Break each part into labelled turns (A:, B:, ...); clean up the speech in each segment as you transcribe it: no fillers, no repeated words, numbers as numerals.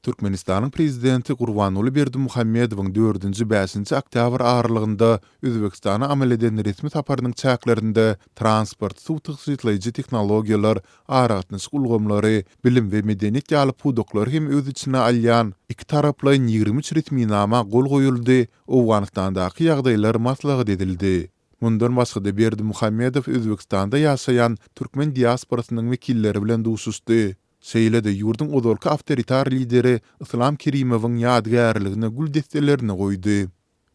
A: Türkmenistanyň Prezidenti Gurbanguly Berdimuhamedowyň dördünji-bäşinji oktýabr aralygynda Özbegistana amal eden resmi saparynyň çäklerinde transport, suw tygşytlaýjy tehnologiýalar, aragatnaşyk ulgamlary, bilim we medeniýet ýaly pudaklary hem öz içine alýan ikitaraplaýyn 23 resminama gol goýuldy, Owganystandaky ýagdaýlar maslahat edildi. Mundan başga-da Berdimuhamedow Özbegistanda ýaşaýan türkmen diasporasynyň wekilleri bilen duşuşdy. Şeýle-de ýurduň ozalky awtoritar lideri Yslam Kerimowyň ýadygärligine gül desselerini goýdy.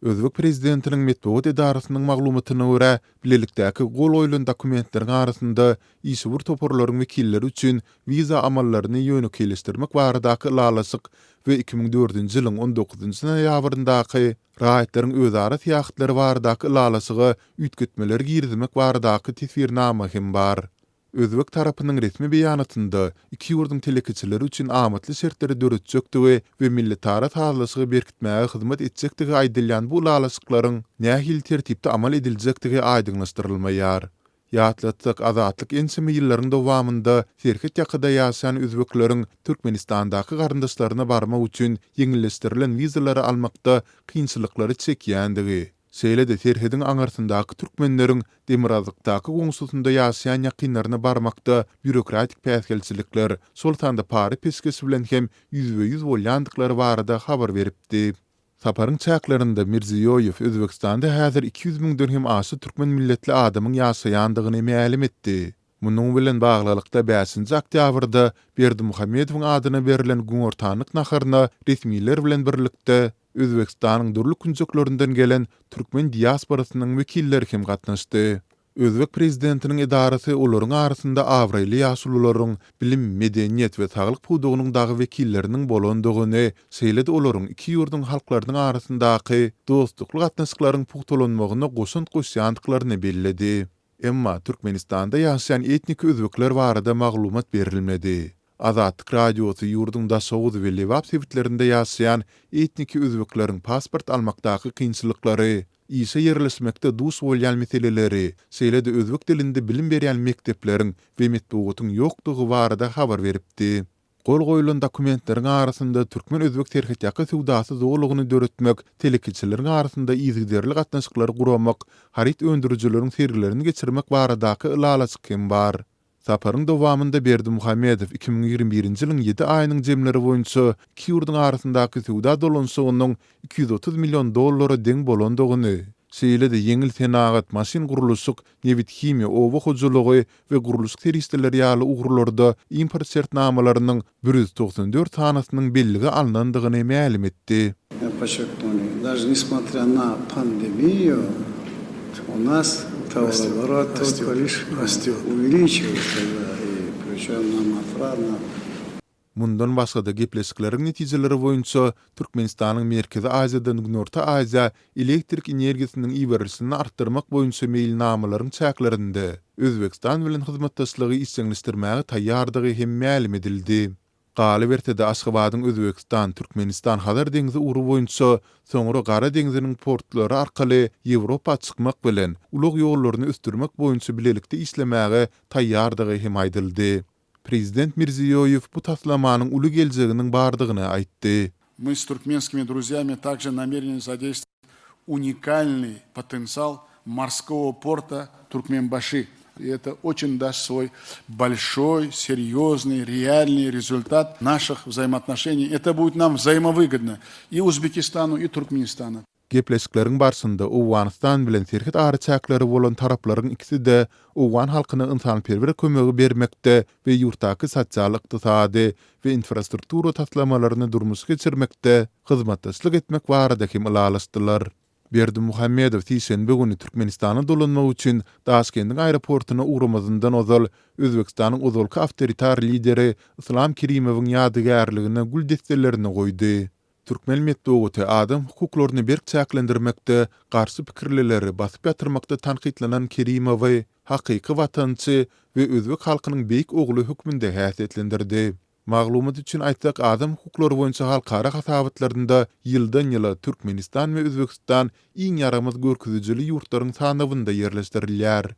A: Özbek prezidentiniň metbugat edarasynyň maglumatyna görä, bilelikdäki gol goýlan dokumentleriň arasynda işewür toparlaryň wekilleri üçin wiza amallaryny ýönekeýleşdirmek baradaky ylalaşyk we 2004-nji ýylyň on dokuzynjy noýabryndaky raýatlaryň özara syýahatlary baradaky ylalaşyga üýtgetmeleri girizmek baradaky teswirnama hem bar. Özbek tarapynyň resmi beýanatynda iki ýurduň telekeçileri üçin amatly şertleri döretjekdigi we milletara sazlaşygy berkitmäge hyzmat etjekdigi aýdylýan bu ylalaşyklaryň nähili tertipde amal ediljekdigi aýdyňlaşdyrylmaýar. Ýatlatsak, Azatlyk ençeme ýyllaryň dowamynda serhet ýakada ýaşaýan özbekleriň Türkmenistandaky garyndaşlaryna barmak üçin ýeňilleşdirilen wizalary almakda kynçylyklary çekýändigi, Şeýle-de serhediň aňyrsyndaky türkmenleriň demirgazykdaky goňşusynda ýaşaýan ýakynlaryna barmakda býurokratik päsgelçilikler, şol sanda para-peşgeş bilen hem ýüzbe-ýüz bolýandyklary barada habar beripdi. Saparyň çäklerinde Mirziýoýew Özbegistanda häzir 200 müňden hem aşa türkmen milletli adamyň ýaşaýandygyny mälim etdi. Munuň bilen baglylykda, bäşinji oktýabrda Berdimuhamedowyň adyna berlen günortanlyk naharyna resmiler bilen birlikde Özbegistanyň dürli künjeklerinden gelen türkmen diasporasynyň wekilleri hem gatnaşdy. Özbek prezidentiniň edarasy olaryň arasynda abraýly ýaşulularyň, bilim, medeniýet we saglyk pudagynyň dagy wekilleriniň bolandygyny, şeýle-de olaryň iki ýurduň halklarynyň arasyndaky dostlukly gatnaşyklaryň pugtalanmagyna goşant goşýandyklaryny belledi. Emma Türkmenistanda ýaşaýan etniki özbekler barada maglumat berilmedi. Azatlyk Radiosy ýurduň Daşoguz we Lebap sebitlerinde ýaşaýan etniki özbekleriň pasport almakdaky kynçylyklary, işe ýerleşmekde duş bolýan meseleleri, şeýle-de özbek dilinde bilim berýän mekdepleriň we metbugatyň ýokdugy barada habar beripdi. Gol goýlan dokumentleriň arasynda türkmen-özbek serhetýaka söwdasy zolagyny döretmek, telekeçileriň arasynda yzygiderli gatnaşyklary guramak, haryt öndürijileriň sergilerini geçirmek baradaky ylalaşyk hem bar. Saparyň dowamynda Berdimuhamedow 2021-nji ýylyň ýedi aýynyň jemleri boýunça iki ýurduň arasyndaky söwda dolanyşygynyň 230 million dollara deň bolandygyny, şeýle-de ýeňil senagat, maşyn gurluşyk, nebithimiýa, oba hojalygy we gurluşyk serişdeleri ýaly ugurlarda import şertnamalarynyň 194 sanysynyň bellige alnandygyny mälim etdi.
B: Я подчеркну, даже несмотря на пандемию, у нас товарооборот только лишь увеличивается, да, и причем нам отрадно.
A: Mundan başga-da, gepleşikleriň netijeleri boýunça Türkmenistanyň Merkezi Aziýadan Günorta Aziýa elektrik energiýasynyň iberilişini artdyrmak boýunça meýilnamalaryň çäklerinde Özbegistan bilen hyzmatdaşlygy işjeňleşdirmäge taýýardygy hem mälim edildi. Galyberse-de, Aşgabadyň Özbegistan, Türkmenistan, Hazar deňzi ugry boýunça, soňra Gara deňziniň portlary arkaly Ýewropa çykmak bilen, ulag ýollaryny ösdürmek boýunça bilelikde işlemäge taýýardygy hem aýdyldy. Prezident Mirziýoýew bu taslamanyň uly geljeginiň bardygyny aýtdy.
C: Мы с туркменскими друзьями также намерены задействовать уникальный потенциал морского порта Туркменбаши. И это очень даст свой большой, серьезный, реальный результат наших взаимоотношений. Это будет нам взаимовыгодно и Узбекистану, и Туркменистану.
A: Gepleşikleriň barşynda Owganystan bilen serhet araçäkleri bolan taraplaryň ikisi-de owgan halkyna ynsanperwer kömegi bermekde we ýurtdaky sosial-ykdysady we infrastruktura taslamalaryny durmuşa geçirmekde hyzmatdaşlyk etmek barada hem ylalaşdylar. Berdimuhamedow sişenbe güni Türkmenistana dolanmak üçin Daşkendiň aeroportuna ugramazyndan ozal Özbegistanyň ozalky awtoritar lideri Yslam Kerimowyň ýadygärligine gül desselerini goýdy. Türkmen metbugaty adam hukuklaryny berk çäklendirmekde, garşy pikirlileri basyp ýatyrmakda tankytlanan Kerimowy hakyky watançy we özbek halkynyň beýik ogly hökmünde häsiýetlendirdi. Maglumat üçin aýtsak, adam hukuklary boýunça halkara hasabatlarynda ýyldan-ýyla Türkmenistan we Özbegistan iň ýaramaz görkezijili ýurtlaryň sanawynda ýerleşdirilýär.